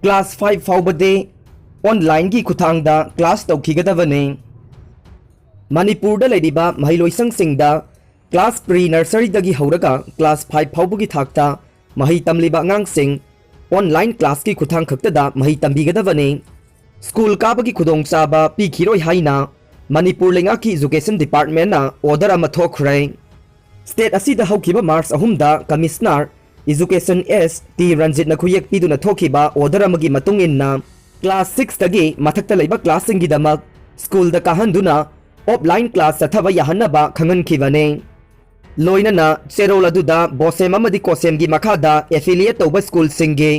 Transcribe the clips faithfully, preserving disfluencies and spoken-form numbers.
Class five ꯐꯥꯎꯕꯗꯤ online ꯒꯤ ꯈꯨꯠꯊꯥꯡꯗ class ꯇꯧꯈꯤꯒꯗꯕꯅꯤ꯫ ꯃꯅꯤꯄꯨꯔꯗ ꯂꯩꯔꯤꯕ ꯃꯍꯩꯂꯣꯏꯁꯪꯁꯤꯡꯗ class pre nursery ꯗꯒꯤ ꯍꯧꯔꯒ class five ꯐꯥꯎꯕꯒꯤ ꯊꯥꯛꯇ ꯃꯍꯩ ꯇꯝꯂꯤꯕ ꯑꯉꯥꯡꯁꯤꯡ online class ꯀꯤ ꯈꯨꯠꯊꯥꯡ ꯈꯛꯇꯗ ꯃꯍꯩ ꯇꯝꯕꯤꯒꯗꯕꯅꯤ꯫ School ꯀꯥꯕꯒꯤ ꯈꯨꯗꯣꯡꯆꯥꯕ ꯄꯤꯈꯤꯔꯣꯏ ꯍꯥꯏꯅ ꯃꯅꯤꯄꯨꯔ ꯂꯩꯉꯥꯛꯀꯤ Education Department ꯅ order ꯑꯃ ꯊꯣꯛꯈ꯭ꯔꯦ꯫ State ꯑꯁꯤꯗ ꯍꯧꯈꯤꯕ March ꯑꯍꯨꯝꯗ Commissioner Education S ꯇꯤ ꯔꯟꯖꯤꯠꯅ ꯈꯨꯌꯦꯛ ꯄꯤꯗꯨꯅ ꯊꯣꯛꯈꯤꯕ order ꯑꯃꯒꯤ ꯃꯇꯨꯡ ꯏꯟꯅ, class six ꯇꯒꯤ ꯃꯊꯛꯇ ꯂꯩꯕ class ꯁꯤꯡꯒꯤꯗꯃꯛ school ꯗ ꯀꯥꯍꯟꯗꯨꯅ offline class ꯆꯠꯊꯕ ꯌꯥꯍꯟꯅꯕ ꯈꯪꯍꯟꯈꯤꯕꯅꯤ꯫ ꯂꯣꯏꯅꯅ ꯆꯦꯔꯣꯜ ꯑꯗꯨꯗ BOSEM ꯑꯃꯗꯤ COSEM ꯒꯤ ꯃꯈꯥꯗ affiliate ꯇꯧꯕ school ꯁꯤꯡꯒꯤ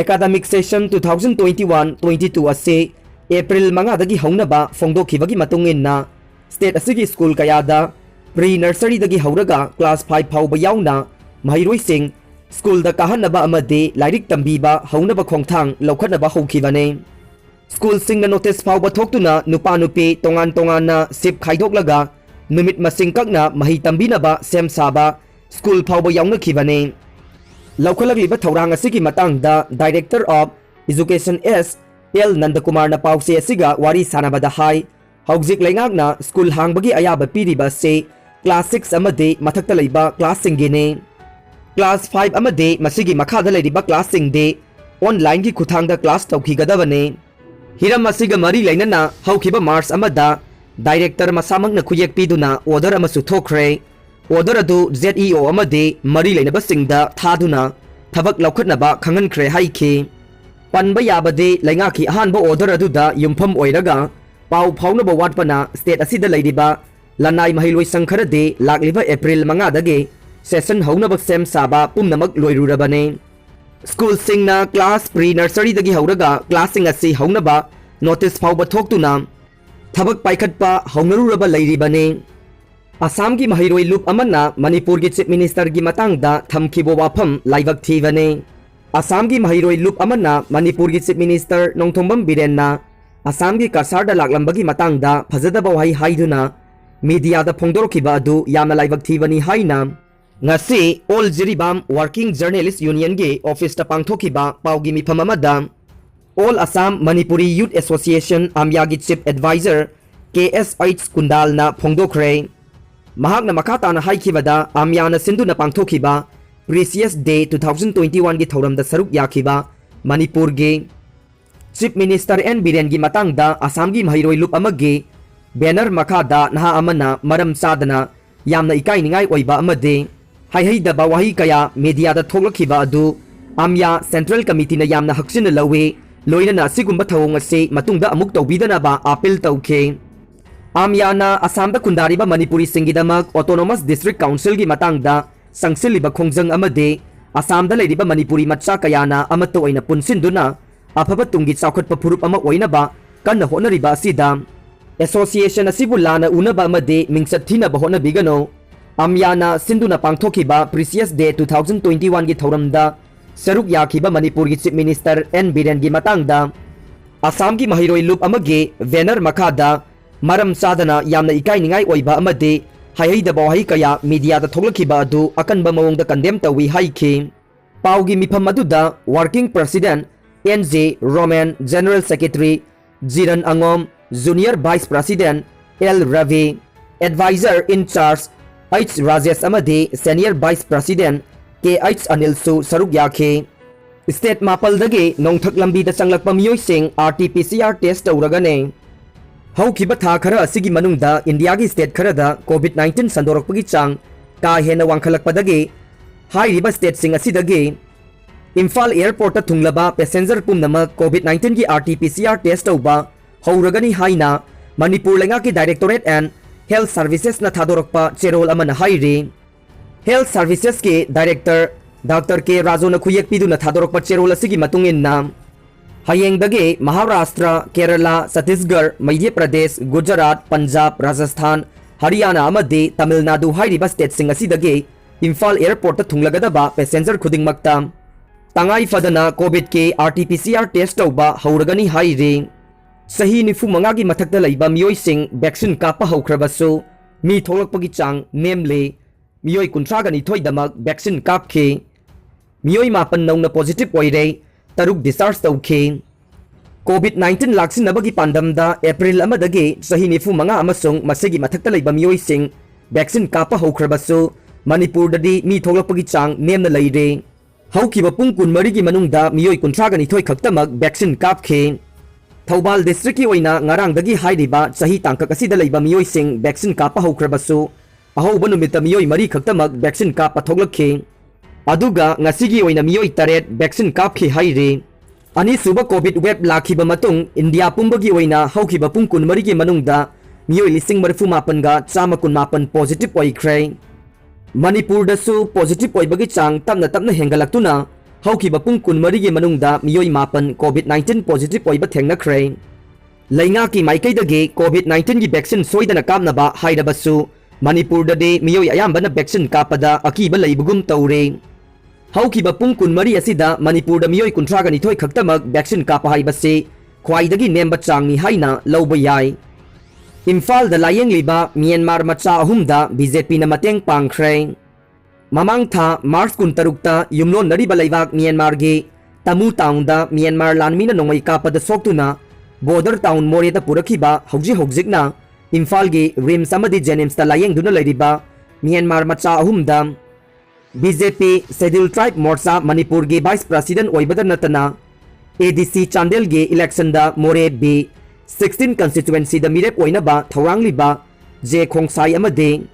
academic session two thousand twenty-one twenty-two ꯑꯁꯤ April ꯃꯉꯥꯗꯒꯤ ꯍꯧꯅꯕ ꯐꯣꯡꯗꯣꯛꯈꯤꯕꯒꯤ ꯃꯇꯨꯡ ꯏꯟꯅ, state ꯑꯁꯤꯒꯤ school ꯀꯌꯥꯗ pre nursery ꯗꯒꯤ ꯍꯧꯔꯒ class five ꯐꯥꯎꯕ ꯌꯥꯎꯅ ꯃꯍꯩꯔꯣꯏꯁꯤꯡ school ꯗ ꯀꯥꯍꯟꯅꯕ ꯑꯃꯗꯤ ꯂꯥꯏꯔꯤꯛ ꯇꯝꯕꯤꯕ ꯍꯧꯅꯕ ꯈꯣꯡꯊꯥꯡ ꯂꯧꯈꯠꯅꯕ ꯍꯧꯈꯤꯕꯅꯤ꯫ School ꯁꯤꯡꯅ notice ꯐꯥꯎꯕ ꯊꯣꯛꯇꯨꯅ ꯅꯨꯄꯥ ꯅꯨꯄꯤ ꯇꯣꯉꯥꯟ ꯇꯣꯉꯥꯟꯅ shift ꯈꯥꯏꯗꯣꯛꯂꯒ ꯅꯨꯃꯤꯠ ꯃꯁꯤꯡ ꯀꯛꯅ ꯃꯍꯩ ꯇꯝꯕꯤꯅꯕ ꯁꯦꯝ ꯁꯥꯕ school ꯐꯥꯎꯕ ꯌꯥꯎꯅꯈꯤꯕꯅꯤ꯫ ꯂꯧꯈꯠꯂꯛꯂꯤꯕ ꯊꯧꯔꯥꯡ ꯑꯁꯤꯒꯤ ꯃꯇꯥꯡꯗ Director of Education S L ꯅꯟꯗꯀꯨꯃꯥꯔꯅ ꯄꯥꯎꯆꯦ ꯑꯁꯤꯒ ꯋꯥꯔꯤ ꯁꯥꯟꯅꯕꯗ ꯍꯥꯏ, ꯍꯧꯖꯤꯛ ꯂꯩꯉꯥꯛꯅ school ꯍꯥꯡꯕꯒꯤ ꯑꯌꯥꯕ ꯄꯤꯔꯤꯕ ꯑꯁꯤ class six ꯑꯃꯗꯤ ꯃꯊꯛꯇ ꯂꯩꯕ class ꯁꯤꯡꯒꯤꯅꯤ꯫ Class five ꯑꯃꯗꯤ ꯃꯁꯤꯒꯤ ꯃꯈꯥꯗ ꯂꯩꯔꯤꯕ class ꯁꯤꯡꯗꯤ online ꯒꯤ ꯈꯨꯠꯊꯥꯡꯗ class ꯇꯧꯈꯤꯒꯗꯕꯅꯤ꯫ ꯍꯤꯔꯝ ꯑꯁꯤꯒ ꯃꯔꯤ ꯂꯩꯅꯅ ꯍꯧꯈꯤꯕ March ꯑꯃꯗ Director ꯃꯁꯥꯃꯛꯅ ꯈꯨꯌꯦꯛ ꯄꯤꯗꯨꯅ order ꯑꯃꯁꯨ ꯊꯣꯛꯈ꯭ꯔꯦ꯫ Order ꯑꯗꯨ Z E O ꯑꯃꯗꯤ ꯃꯔꯤ ꯂꯩꯅꯕꯁꯤꯡꯗ ꯊꯥꯗꯨꯅ ꯊꯕꯛ ꯂꯧꯈꯠꯅꯕ ꯈꯪꯍꯟꯈ꯭ꯔꯦ ꯍꯥꯏꯈꯤ꯫ ꯄꯟꯕ ꯌꯥꯕꯗꯤ, ꯂꯩꯉꯥꯛꯀꯤ ꯑꯍꯥꯟꯕ order ꯑꯗꯨꯗ ꯌꯨꯝꯐꯝ ꯑꯣꯏꯔꯒ ꯄꯥꯎ ꯐꯥꯎꯅꯕ ꯋꯥꯠꯄꯅ state ꯑꯁꯤꯗ ꯂꯩꯔꯤꯕ ꯂꯅꯥꯏ ꯃꯍꯩꯂꯣꯏꯁꯪ ꯈꯔꯗꯤ ꯂꯥꯛꯂꯤꯕ April ꯃꯉꯥꯗꯒꯤ session ꯍꯧꯅꯕ ꯁꯦꯝ ꯁꯥꯕ ꯄꯨꯝꯅꯃꯛ ꯂꯣꯏꯔꯨꯔꯕꯅꯤ꯫ School ꯁꯤꯡꯅ class pre nursery ꯗꯒꯤ ꯍꯧꯔꯒ class ꯁꯤꯡ ꯑꯁꯤ ꯍꯧꯅꯕ notice ꯐꯥꯎꯕ ꯊꯣꯛꯇꯨꯅ ꯊꯕꯛ ꯄꯥꯏꯈꯠꯄ ꯍꯧꯅꯔꯨꯔꯕ ꯂꯩꯔꯤꯕꯅꯤ꯫ ꯑꯁꯥꯝꯒꯤ ꯃꯍꯩꯔꯣꯏ ꯂꯨꯞ ꯑꯃꯅ ꯃꯅꯤꯄꯨꯔꯒꯤ Chief Minister ꯒꯤ ꯃꯇꯥꯡꯗ ꯊꯝꯈꯤꯕ ꯋꯥꯐꯝ ꯂꯥꯏꯕꯛ ꯊꯤꯕꯅꯤ꯫ ꯑꯁꯥꯝꯒꯤ ꯃꯍꯩꯔꯣꯏ ꯂꯨꯞ ꯑꯃꯅ ꯃꯅꯤꯄꯨꯔꯒꯤ Chief Minister ꯅꯣꯡꯊꯣꯝꯕꯝ ꯕꯤꯔꯦꯟꯅ ꯑꯁꯥꯝꯒꯤ ꯀꯁꯥꯔꯗ ꯂꯥꯛꯂꯝꯕꯒꯤ ꯃꯇꯥꯡꯗ ꯐꯖꯗꯕ ꯋꯥꯍꯩ ꯍꯥꯏꯗꯨꯅ media ꯗ ꯐꯣꯡꯗꯣꯔꯛꯈꯤꯕ ꯑꯗꯨ ꯌꯥꯝꯅ ꯂꯥꯏꯕꯛ ꯊꯤꯕꯅꯤ ꯍꯥꯏꯅ ꯉꯁꯤ All Jiribam Working Journalist Unionꯒꯤ officeꯇ ꯄꯥꯡꯊꯣꯛꯈꯤꯕ ꯄꯥꯎꯒꯤ ꯃꯤꯐꯝ ꯑꯃꯗ All Assam Manipuri Youth Association, AAMYAꯒꯤ Chief Advisor ꯀꯦ ꯑꯦꯁ ꯑꯩꯆ ꯀꯨꯟꯗꯥꯜꯅ ꯐꯣꯡꯗꯣꯛꯈ꯭ꯔꯦ꯫ ꯃꯍꯥꯛꯅ ꯃꯈꯥ ꯇꯥꯅ ꯍꯥꯏꯈꯤꯕꯗ, AAMYAꯅ ꯁꯤꯟꯗꯨꯅ ꯄꯥꯡꯊꯣꯛꯈꯤꯕ Precious Day two thousand twenty-oneꯒꯤ ꯊꯧꯔꯝꯗ ꯁꯔꯨꯛ ꯌꯥꯈꯤꯕ ꯃꯅꯤꯄꯨꯔꯒꯤ Chief Minister ꯑꯦꯟ ꯕꯤꯔꯦꯟꯒꯤ ꯃꯇꯥꯡꯗ ꯑꯁꯥꯝꯒꯤ ꯃꯍꯩꯔꯣꯏ ꯂꯨꯞ ꯑꯃꯒꯤ banner ꯃꯈꯥꯗ ꯅꯍꯥ ꯑꯃꯅ ꯃꯔꯝ ꯆꯥꯗꯅ ꯌꯥꯝꯅ ꯏꯀꯥꯏꯅꯤꯡꯉꯥꯏ ꯑꯣꯏꯕ ꯑꯃꯗꯤ ꯍꯥꯏꯍꯩꯗꯕ ꯋꯥꯍꯩ ꯀꯌꯥ mediaꯗ ꯊꯣꯛꯂꯛꯈꯤꯕ ꯑꯗꯨ AAMYA Central Committeeꯅ ꯌꯥꯝꯅ ꯍꯛꯆꯤꯟꯅ ꯂꯧꯏ, ꯂꯣꯏꯅꯅ ꯑꯁꯤꯒꯨꯝꯕ ꯊꯧꯑꯣꯡ ꯑꯁꯤ ꯃꯇꯨꯡꯗ ꯑꯃꯨꯛ ꯇꯧꯕꯤꯗꯅꯕ appeal ꯇꯧꯈꯤ꯫ AAMYAꯅ ꯑꯁꯥꯝꯗ ꯈꯨꯟꯗꯥꯔꯤꯕ ꯃꯅꯤꯄꯨꯔꯤꯁꯤꯡꯒꯤꯗꯃꯛ Autonomous District Councilꯒꯤ ꯃꯇꯥꯡꯗ ꯆꯪꯁꯤꯜꯂꯤꯕ ꯈꯣꯡꯖꯪ ꯑꯃꯗꯤ ꯑꯁꯥꯝꯗ ꯂꯩꯔꯤꯕ ꯃꯅꯤꯄꯨꯔꯤ ꯃꯆꯥ ꯀꯌꯥꯅ ꯑꯃꯠꯇ ꯑꯣꯏꯅ ꯄꯨꯟꯁꯤꯟꯗꯨꯅ ꯑꯐꯕ ꯇꯨꯡꯒꯤ ꯆꯥꯎꯈꯠꯄ ꯐꯨꯔꯨꯞ ꯑꯃ ꯑꯣꯏꯅꯕ ꯀꯟꯅ ꯍꯣꯠꯅꯔꯤꯕ ꯑꯁꯤꯗ association ꯑꯁꯤꯕꯨ ꯂꯥꯟꯅ ꯎꯅꯕ ꯑꯃꯗꯤ ꯃꯤꯡꯆꯠ ꯊꯤꯅꯕ ꯍꯣꯠꯅꯕꯤꯒꯅꯨ꯫ AAMYAꯅ ꯁꯤꯟꯗꯨꯅ ꯄꯥꯡꯊꯣꯛꯈꯤꯕ Precious Day two thousand twenty-oneꯒꯤ ꯊꯧꯔꯝꯗ ꯁꯔꯨꯛ ꯌꯥꯈꯤꯕ ꯃꯅꯤꯄꯨꯔꯒꯤ Chief Minister ꯑꯦꯟ ꯕꯤꯔꯦꯟꯒꯤ ꯃꯇꯥꯡꯗ ꯑꯁꯥꯝꯒꯤ ꯃꯍꯩꯔꯣꯏ ꯂꯨꯞ ꯑꯃꯒꯤ banner ꯃꯈꯥꯗ ꯃꯔꯝ ꯆꯥꯗꯅ ꯌꯥꯝꯅ ꯏꯀꯥꯏꯅꯤꯡꯉꯥꯏ ꯑꯣꯏꯕ ꯑꯃꯗꯤ ꯍꯥꯏꯍꯩꯗꯕ ꯋꯥꯍꯩ ꯀꯌꯥ mediaꯗ ꯊꯣꯛꯂꯛꯈꯤꯕ ꯑꯗꯨ ꯑꯀꯟꯕ ꯃꯑꯣꯡꯗ condemn ꯇꯧꯏ ꯍꯥꯏꯈꯤ꯫ ꯄꯥꯎꯒꯤ ꯃꯤꯐꯝ ꯑꯗꯨꯗ Working President N J Romen, General Secretary Jiron ꯑꯉꯣꯝ, Junior Vice President L Rabi, Advisor in Charge H Rajesh ꯑꯃꯗꯤ Senior Vice President K H ꯑꯅꯤꯜꯁꯨ ꯁꯔꯨꯛ ꯌꯥꯈꯤ꯫ State ꯃꯥꯄꯜꯗꯒꯤ ꯅꯣꯡꯊꯛ ꯂꯝꯕꯤꯗ ꯆꯪꯂꯛꯄ ꯃꯤꯑꯣꯏꯁꯤꯡ R T P C R test ꯇꯧꯔꯒꯅꯤ꯫ ꯍꯧꯈꯤꯕ ꯊꯥ ꯈꯔ ꯑꯁꯤꯒꯤ ꯃꯅꯨꯡꯗ ꯏꯟꯗꯤꯌꯥꯒꯤ state ꯈꯔꯗ COVID nineteen ꯁꯟꯗꯣꯔꯛꯄꯒꯤ ꯆꯥꯡ ꯀꯥ ꯍꯦꯟꯅ ꯋꯥꯡꯈꯠꯂꯛꯄꯗꯒꯤ ꯍꯥꯏꯔꯤꯕ stateꯁꯤꯡ ꯑꯁꯤꯗꯒꯤ ꯏꯝꯐꯥꯜ airportꯇ ꯊꯨꯡꯂꯕ passenger ꯄꯨꯝꯅꯃꯛ COVID nineteenꯒꯤ RT-PCR test ꯇꯧꯕ ꯍꯧꯔꯒꯅꯤ ꯍꯥꯏꯅ ꯃꯅꯤꯄꯨꯔ ꯂꯩꯉꯥꯛꯀꯤ Directorate and Health Servicesꯅ ꯊꯥꯗꯣꯔꯛꯄ ꯆꯦꯔꯣꯜ ꯑꯃꯅ ꯍꯥꯏꯔꯤ꯫ Health Servicesꯀꯤ Director Doctor K ꯔꯥꯖꯨꯅ ꯈꯨꯌꯦꯛ ꯄꯤꯗꯨꯅ ꯊꯥꯗꯣꯔꯛꯄ ꯆꯦꯔꯣꯜ ꯑꯁꯤꯒꯤ ꯃꯇꯨꯡ ꯏꯟꯅ, ꯍꯌꯦꯡꯗꯒꯤ ꯃꯍꯥꯔꯥꯁꯇ꯭ꯔ, ꯀꯦꯔꯂꯥ, ꯆꯇꯤꯁꯒꯔ, ꯃꯙ꯭ꯌ ꯄ꯭ꯔꯗꯦꯁ, ꯒꯨꯖꯔꯥꯠ, ꯄꯟꯖꯥꯕ, ꯔꯥꯖꯁꯊꯥꯟ, ꯍꯔꯤꯌꯥꯅꯥ ꯑꯃꯗꯤ ꯇꯥꯃꯤꯜ ꯅꯥꯗꯨ ꯍꯥꯏꯔꯤꯕ stateꯁꯤꯡ ꯑꯁꯤꯗꯒꯤ ꯏꯝꯐꯥꯜ airportꯇ ꯊꯨꯡꯂꯒꯗꯕ passenger ꯈꯨꯗꯤꯡꯃꯛꯇ ꯇꯉꯥꯏ ꯐꯗꯅ COVIDꯀꯤ RT-PCR test ꯇꯧꯕ ꯍꯧꯔꯒꯅꯤ ꯍꯥꯏꯔꯤ꯫ ꯆꯍꯤ ꯅꯤꯐꯨ ꯃꯉꯥꯒꯤ ꯃꯊꯛꯇ ꯂꯩꯕ ꯃꯤꯑꯣꯏꯁꯤꯡ vaccine ꯀꯥꯞꯄ ꯍꯧꯈ꯭ꯔꯕꯁꯨ ꯃꯤ ꯊꯣꯛꯂꯛꯄꯒꯤ ꯆꯥꯡ ꯅꯦꯝꯂꯤ꯫ ꯃꯤꯑꯣꯏ ꯀꯨꯟꯊ꯭ꯔꯥꯒ ꯅꯤꯊꯣꯏꯗꯃꯛ vaccine ꯀꯥꯞꯈꯤ꯫ ꯃꯤꯑꯣꯏ ꯃꯥꯄꯟ ꯅꯧꯅ positive ꯑꯣꯏꯔꯦ, ꯇꯔꯨꯛ discharge ꯇꯧꯈꯤ꯫ COVID nineteen ꯂꯥꯛꯁꯤꯟꯅꯕꯒꯤ ꯄꯥꯟꯗꯝꯗ April ꯑꯃꯗꯒꯤ ꯆꯍꯤ ꯅꯤꯐꯨ ꯃꯉꯥ ꯑꯃꯁꯨꯡ ꯃꯁꯤꯒꯤ ꯃꯊꯛꯇ ꯂꯩꯕ ꯃꯤꯑꯣꯏꯁꯤꯡ vaccine ꯀꯥꯞꯄ ꯍꯧꯈ꯭ꯔꯕꯁꯨ, ꯃꯅꯤꯄꯨꯔꯗꯗꯤ ꯃꯤ ꯊꯣꯛꯂꯛꯄꯒꯤ ꯆꯥꯡ ꯅꯦꯝꯅ ꯂꯩꯔꯦ꯫ ꯍꯧꯈꯤꯕ ꯄꯨꯡ ꯀꯨꯟꯃꯔꯤꯒꯤ ꯃꯅꯨꯡꯗ ꯃꯤꯑꯣꯏ ꯀꯨꯟꯊ꯭ꯔꯥꯒ ꯅꯤꯊꯣꯏ ꯈꯛꯇꯃꯛ vaccine ꯀꯥꯞꯈꯤ꯫ ꯊꯧꯕꯥꯜ districtꯀꯤ ꯑꯣꯏꯅ ꯉꯔꯥꯡꯗꯒꯤ ꯍꯥꯏꯔꯤꯕ ꯆꯍꯤ ꯇꯥꯡꯀꯛ ꯑꯁꯤꯗ ꯂꯩꯕ ꯃꯤꯑꯣꯏꯁꯤꯡ vaccine ꯀꯥꯞꯄ ꯍꯧꯈ꯭ꯔꯕꯁꯨ, ꯑꯍꯧꯕ ꯅꯨꯃꯤꯠꯇ ꯃꯤꯑꯣꯏ ꯃꯔꯤ ꯈꯛꯇꯃꯛ vaccine ꯀꯥꯞꯄ ꯊꯣꯛꯂꯛꯈꯤ꯫ ꯑꯗꯨꯒ ꯉꯁꯤꯒꯤ ꯑꯣꯏꯅ ꯃꯤꯑꯣꯏ ꯇꯔꯦꯠ vaccine ꯀꯥꯞꯈꯤ ꯍꯥꯏꯔꯤ꯫ ꯑꯅꯤꯁꯨꯕ COVID wave ꯂꯥꯛꯈꯤꯕ ꯃꯇꯨꯡ ꯏꯟꯗꯤꯌꯥ ꯄꯨꯝꯕꯒꯤ ꯑꯣꯏꯅ ꯍꯧꯈꯤꯕ ꯄꯨꯡ ꯀꯨꯟꯃꯔꯤꯒꯤ ꯃꯅꯨꯡꯗ ꯃꯤꯑꯣꯏ ꯂꯤꯁꯤꯡ ꯃꯔꯤꯐꯨ ꯃꯥꯄꯟꯒ ꯆꯥꯝꯃ ꯀꯨꯟꯃꯥꯄꯟ positive ꯑꯣꯏꯈ꯭ꯔꯦ꯫ ꯃꯅꯤꯄꯨꯔꯗꯁꯨ positive ꯑꯣꯏꯕꯒꯤ ꯆꯥꯡ ꯇꯞꯅ ꯇꯞꯅ ꯍꯦꯟꯒꯠꯂꯛꯇꯨꯅ ꯍꯧꯈꯤꯕ ꯄꯨꯡ ꯀꯨꯟꯃꯔꯤꯒꯤ ꯃꯅꯨꯡꯗ ꯃꯤꯑꯣꯏ ꯃꯥꯄꯟ COVID nineteen positive ꯑꯣꯏꯕ ꯊꯦꯡꯅꯈ꯭ꯔꯦ꯫ ꯂꯩꯉꯥꯛꯀꯤ ꯃꯥꯏꯀꯩꯗꯒꯤ COVID nineteenꯒꯤ vaccine ꯁꯣꯏꯗꯅ ꯀꯥꯞꯅꯕ ꯍꯥꯏꯔꯕꯁꯨ, ꯃꯅꯤꯄꯨꯔꯗꯗꯤ ꯃꯤꯑꯣꯏ ꯑꯌꯥꯝꯕꯅ vaccine ꯀꯥꯞꯄꯗ ꯑꯀꯤꯕ ꯂꯩꯕꯒꯨꯝ ꯇꯧꯔꯦ꯫ ꯍꯧꯈꯤꯕ ꯄꯨꯡ ꯀꯨꯟꯃꯔꯤ ꯑꯁꯤꯗ ꯃꯅꯤꯄꯨꯔꯗ ꯃꯤꯑꯣꯏ ꯀꯨꯟꯊ꯭ꯔꯥꯒ ꯅꯤꯊꯣꯏ ꯈꯛꯇꯃꯛ vaccine ꯀꯥꯞꯄ ꯍꯥꯏꯕꯁꯤ ꯈ꯭ꯋꯥꯏꯗꯒꯤ ꯅꯦꯝꯕ ꯆꯥꯡꯅꯤ ꯍꯥꯏꯅ ꯂꯧꯕ ꯌꯥꯏ꯫ ꯏꯝꯐꯥꯜꯗ ꯂꯥꯌꯦꯡꯂꯤꯕ ꯃ꯭ꯌꯥꯟꯃꯥꯔ ꯃꯆꯥ ꯑꯍꯨꯝꯗ BJPꯅ ꯃꯇꯦꯡ ꯄꯥꯡꯈ꯭ꯔꯦ꯫ ꯃꯃꯥꯡ ꯊꯥ March ꯀꯨꯟꯇꯔꯨꯛꯇ ꯌꯨꯝꯂꯣꯟꯅꯔꯤꯕ ꯂꯩꯕꯥꯛ ꯃ꯭ꯌꯥꯟꯃꯥꯔꯒꯤ ꯇꯃꯨ ꯇꯥꯎꯟꯗ ꯃ꯭ꯌꯥꯟꯃꯥꯔ ꯂꯥꯟꯃꯤꯅ ꯅꯣꯡꯃꯩ ꯀꯥꯞꯄꯗ ꯁꯣꯛꯇꯨꯅ border town ꯃꯣꯔꯦꯗ ꯄꯨꯔꯛꯈꯤꯕ, ꯍꯧꯖꯤꯛ ꯍꯧꯖꯤꯛꯅ ꯏꯝꯐꯥꯜꯒꯤ RIMSꯇ ꯑꯃꯗꯤ JNIMSꯇ ꯂꯥꯌꯦꯡꯗꯨꯅ ꯂꯩꯔꯤꯕ ꯃ꯭ꯌꯥꯟꯃꯥꯔ ꯃꯆꯥ ꯑꯍꯨꯝꯗ BJP Scheduled Tribe Morcha ꯃꯅꯤꯄꯨꯔꯒꯤ vice president ꯑꯣꯏꯕꯗ ꯅꯠꯇꯅ, ADC ꯆꯥꯟꯗꯦꯜꯒꯤ electionꯗ ꯃꯣꯔꯦ B sixteen constituencyꯗ ꯃꯤꯔꯦꯞ ꯑꯣꯏꯅꯕ ꯊꯧꯔꯥꯡꯂꯤꯕ J ꯈꯣꯡꯁꯥꯏ ꯑꯃꯗꯤ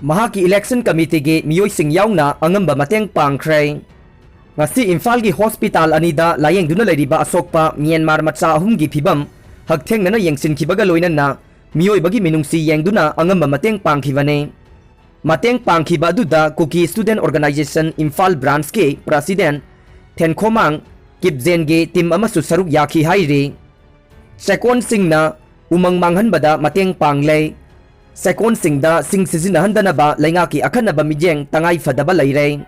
ꯃꯍꯥꯛꯀꯤ election committeeꯒꯤ ꯃꯤꯑꯣꯏꯁꯤꯡ ꯌꯥꯎꯅ ꯑꯉꯝꯕ ꯃꯇꯦꯡ ꯄꯥꯡꯈ꯭ꯔꯦ꯫ ꯉꯁꯤ ꯏꯝꯐꯥꯜꯒꯤ hospital ꯑꯅꯤꯗ ꯂꯥꯌꯦꯡꯗꯨꯅ ꯂꯩꯔꯤꯕ ꯑꯁꯣꯛꯄ ꯃ꯭ꯌꯥꯟꯃꯥꯔ ꯃꯆꯥ ꯑꯍꯨꯝꯒꯤ ꯐꯤꯕꯝ ꯍꯛꯊꯦꯡꯅꯅ ꯌꯦꯡꯁꯤꯟꯈꯤꯕꯒ ꯂꯣꯏꯅꯅ ꯃꯤꯑꯣꯏꯕꯒꯤ ꯃꯤꯅꯨꯡꯁꯤ ꯌꯦꯡꯗꯨꯅ ꯑꯉꯝꯕ ꯃꯇꯦꯡ ꯄꯥꯡꯈꯤꯕꯅꯤ꯫ ꯃꯇꯦꯡ ꯄꯥꯡꯈꯤꯕ ꯑꯗꯨꯗ Kuki Student Organisation Imphal branchꯀꯤ president ꯊꯦꯟꯈꯣꯃꯥꯡ ꯀꯤꯞꯖꯦꯟꯒꯤ team ꯑꯃꯁꯨ ꯁꯔꯨꯛ ꯌꯥꯈꯤ ꯍꯥꯏꯔꯤ꯫ ꯆꯦꯛꯀꯣꯟꯁꯤꯡꯅ ꯎꯃꯪ ꯃꯥꯡꯍꯟꯕꯗ ꯃꯇꯦꯡ ꯄꯥꯡꯂꯦ꯫ ꯆꯦꯛꯀꯣꯟꯁꯤꯡꯗ ꯁꯤꯡ ꯁꯤꯖꯤꯟꯅꯍꯟꯗꯅꯕ ꯂꯩꯉꯥꯛꯀꯤ ꯑꯈꯟꯅꯕ ꯃꯤꯠꯌꯦꯡ ꯇꯉꯥꯏ ꯐꯗꯕ ꯂꯩꯔꯦ꯫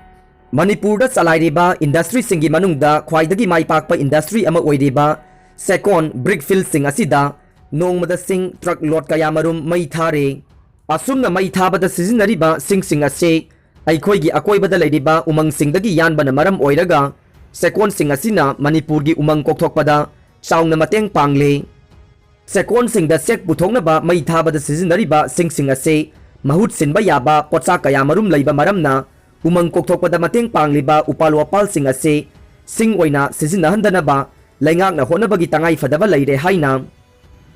ꯃꯅꯤꯄꯨꯔꯗ ꯆꯂꯥꯏꯔꯤꯕ industryꯁꯤꯡꯒꯤ ꯃꯅꯨꯡꯗ ꯈ꯭ꯋꯥꯏꯗꯒꯤ ꯃꯥꯏ ꯄꯥꯛꯄ industry ꯑꯃ ꯑꯣꯏꯔꯤꯕ ꯆꯦꯛꯀꯣꯟ brick fieldꯁꯤꯡ ꯑꯁꯤꯗ ꯅꯣꯡꯃꯗ ꯁꯤꯡ truck load ꯀꯌꯥꯃꯔꯨꯝ ꯃꯩ ꯊꯥꯔꯦ꯫ ꯑꯁꯨꯝꯅ ꯃꯩ ꯊꯥꯕꯗ ꯁꯤꯖꯤꯟꯅꯔꯤꯕ ꯁꯤꯡꯁꯤꯡ ꯑꯁꯤ ꯑꯩꯈꯣꯏꯒꯤ ꯑꯀꯣꯏꯕꯗ ꯂꯩꯔꯤꯕ ꯎꯃꯪꯁꯤꯡꯗꯒꯤ ꯌꯥꯟꯕꯅ ꯃꯔꯝ ꯑꯣꯏꯔꯒ ꯆꯦꯛꯀꯣꯟꯁꯤꯡ ꯑꯁꯤꯅ ꯃꯅꯤꯄꯨꯔꯒꯤ ꯎꯃꯪ ꯀꯣꯛꯊꯣꯛꯄꯗ ꯆꯥꯎꯅ ꯃꯇꯦꯡ ꯄꯥꯡꯂꯤ꯫ ꯆꯦꯛꯀꯣꯟꯁꯤꯡꯗ ꯆꯦꯛ ꯄꯨꯊꯣꯛꯅꯕ ꯃꯩ ꯊꯥꯕꯗ ꯁꯤꯖꯤꯟꯅꯔꯤꯕ ꯁꯤꯡꯁꯤꯡ ꯑꯁꯤ ꯃꯍꯨꯠ ꯁꯤꯟꯕ ꯌꯥꯕ ꯄꯣꯠꯆꯥꯛ ꯀꯌꯥ ꯃꯔꯨꯝ ꯂꯩꯕ ꯃꯔꯝꯅ ꯎꯃꯪ ꯀꯣꯛꯊꯣꯛꯄꯗ ꯃꯇꯦꯡ ꯄꯥꯡꯂꯤꯕ ꯎꯄꯥꯜ ꯋꯥꯄꯥꯜꯁꯤꯡ ꯑꯁꯤ ꯁꯤꯡ ꯑꯣꯏꯅ ꯁꯤꯖꯤꯟꯅꯍꯟꯗꯅꯕ ꯂꯩꯉꯥꯛꯅ ꯍꯣꯠꯅꯕꯒꯤ ꯇꯉꯥꯏ ꯐꯗꯕ ꯂꯩꯔꯦ ꯍꯥꯏꯅ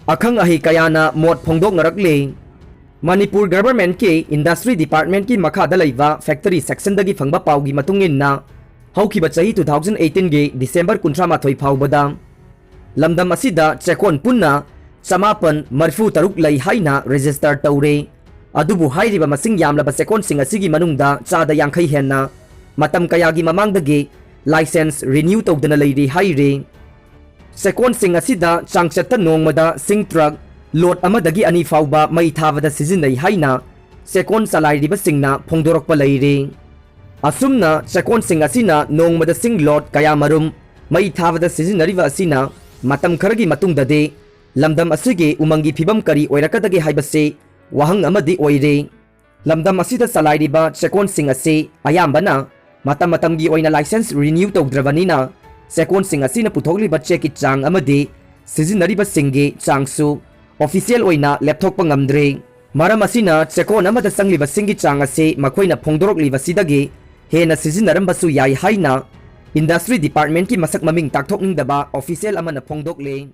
ꯑꯈꯪ ꯑꯍꯩ ꯀꯌꯥꯅ ꯃꯣꯠ ꯐꯣꯡꯗꯣꯛꯅꯔꯛꯂꯤ꯫ ꯃꯅꯤꯄꯨꯔ ꯒꯚꯔꯟꯃꯦꯟꯠꯀꯤ ꯏꯟꯗꯁꯇ꯭ꯔꯤ ꯗꯤꯄꯥꯔꯠꯃꯦꯟꯠꯀꯤ ꯃꯈꯥꯗ ꯂꯩꯕ ꯐꯦꯛꯇꯔꯤ ꯁꯦꯛꯁꯟꯗꯒꯤ ꯐꯪꯕ ꯄꯥꯎꯒꯤ ꯃꯇꯨꯡ ꯏꯟꯅ, ꯍꯧꯈꯤꯕ ꯆꯍꯤ two thousand eighteenꯒꯤ ꯗꯤꯁꯦꯝꯕꯔ ꯀꯨꯟꯊ꯭ꯔꯥ ꯃꯥꯊꯣꯏ ꯐꯥꯎꯕꯗ ꯂꯝꯗꯝ ꯑꯁꯤꯗ ꯆꯦꯛꯀꯣꯟ ꯄꯨꯟꯅ ꯆꯃꯥꯄꯟ ꯃꯔꯤꯐꯨ ꯇꯔꯨꯛ ꯂꯩ ꯍꯥꯏꯅ ꯔꯦꯖꯤꯁꯇꯔ ꯇꯧꯔꯦ꯫ ꯑꯗꯨꯕꯨ ꯍꯥꯏꯔꯤꯕ ꯃꯁꯤꯡ ꯌꯥꯝꯂꯕ ꯆꯦꯛꯀꯣꯟꯁꯤꯡ ꯑꯁꯤꯒꯤ ꯃꯅꯨꯡꯗ ꯆꯥꯗ ꯌꯥꯡꯈꯩ ꯍꯦꯟꯅ ꯃꯇꯝ ꯀꯌꯥꯒꯤ ꯃꯃꯥꯡꯗꯒꯤ ꯂꯥꯏꯁꯦꯟꯁ ꯔꯤꯅ꯭ꯌꯨ ꯇꯧꯗꯅ ꯂꯩꯔꯤ ꯍꯥꯏꯔꯤ꯫ ꯆꯦꯛꯀꯣꯟꯁꯤꯡ ꯑꯁꯤꯗ ꯆꯥꯡꯆꯠꯇ ꯅꯣꯡꯃꯗ ꯁꯤꯡ ꯇ꯭ꯔꯛ ꯂꯣꯗ ꯑꯃꯗꯒꯤ ꯑꯅꯤ ꯐꯥꯎꯕ ꯃꯩ ꯊꯥꯕꯗ ꯁꯤꯖꯤꯟꯅꯩ ꯍꯥꯏꯅ ꯆꯦꯛꯀꯣꯟ ꯆꯂꯥꯏꯔꯤꯕꯁꯤꯡꯅ ꯐꯣꯡꯗꯣꯔꯛꯄ ꯂꯩꯔꯤ꯫ ꯑꯁꯨꯝꯅ ꯆꯦꯛꯀꯣꯟꯁꯤꯡ ꯑꯁꯤꯅ ꯅꯣꯡꯃꯗ ꯁꯤꯡ ꯂꯣꯗ ꯀꯌꯥꯃꯔꯨꯝ ꯃꯩ ꯊꯥꯕꯗ ꯁꯤꯖꯤꯟꯅꯔꯤꯕ ꯑꯁꯤꯅ ꯃꯇꯝ ꯈꯔꯒꯤ ꯃꯇꯨꯡꯗꯗꯤ ꯂꯝꯗꯝ ꯑꯁꯤꯒꯤ ꯎꯃꯪꯒꯤ ꯐꯤꯕꯝ ꯀꯔꯤ ꯑꯣꯏꯔꯛꯀꯗꯒꯦ ꯍꯥꯏꯕꯁꯤ ꯋꯥꯍꯪ ꯑꯃꯗꯤ ꯑꯣꯏꯔꯤ꯫ ꯂꯝꯗꯝ ꯑꯁꯤꯗ ꯆꯂꯥꯏꯔꯤꯕ ꯆꯦꯛꯀꯣꯟꯁꯤꯡ ꯑꯁꯤ ꯑꯌꯥꯝꯕꯅ ꯃꯇꯝ ꯃꯇꯝꯒꯤ ꯑꯣꯏꯅ ꯂꯥꯏꯁꯦꯟꯁ ꯔꯤꯅ꯭ꯌꯨ ꯇꯧꯗ꯭ꯔꯕꯅꯤꯅ, ꯆꯦꯛꯀꯣꯟꯁꯤꯡ ꯑꯁꯤꯅ ꯄꯨꯊꯣꯛꯂꯤꯕ ꯆꯦꯛꯀꯤ ꯆꯥꯡ ꯑꯃꯗꯤ ꯁꯤꯖꯤꯟꯅꯔꯤꯕꯁꯤꯡꯒꯤ ꯆꯥꯡꯁꯨ ꯑꯣꯐꯤꯁꯤꯌꯦꯜ ꯑꯣꯏꯅ ꯂꯦꯞꯊꯣꯛꯄ ꯉꯝꯗ꯭ꯔꯤ꯫ ꯃꯔꯝ ꯑꯁꯤꯅ, ꯆꯦꯛꯀꯣꯟ ꯑꯃꯗ ꯆꯪꯂꯤꯕꯁꯤꯡꯒꯤ ꯆꯥꯡ ꯑꯁꯤ ꯃꯈꯣꯏꯅ ꯐꯣꯡꯗꯣꯔꯛꯂꯤꯕꯁꯤꯗꯒꯤ ꯍꯦꯟꯅ ꯁꯤꯖꯤꯟꯅꯔꯝꯕꯁꯨ ꯌꯥꯏ ꯍꯥꯏꯅ ꯏꯟꯗꯁꯇ꯭ꯔꯤ ꯗꯤꯄꯥꯔꯠꯃꯦꯟꯠꯀꯤ ꯃꯁꯛ ꯃꯃꯤꯡ ꯇꯥꯛꯊꯣꯛꯅꯤꯡꯗꯕ ꯑꯣꯐꯤꯁꯤꯌꯦꯜ ꯑꯃꯅ ꯐꯣꯡꯗꯣꯛꯂꯤ꯫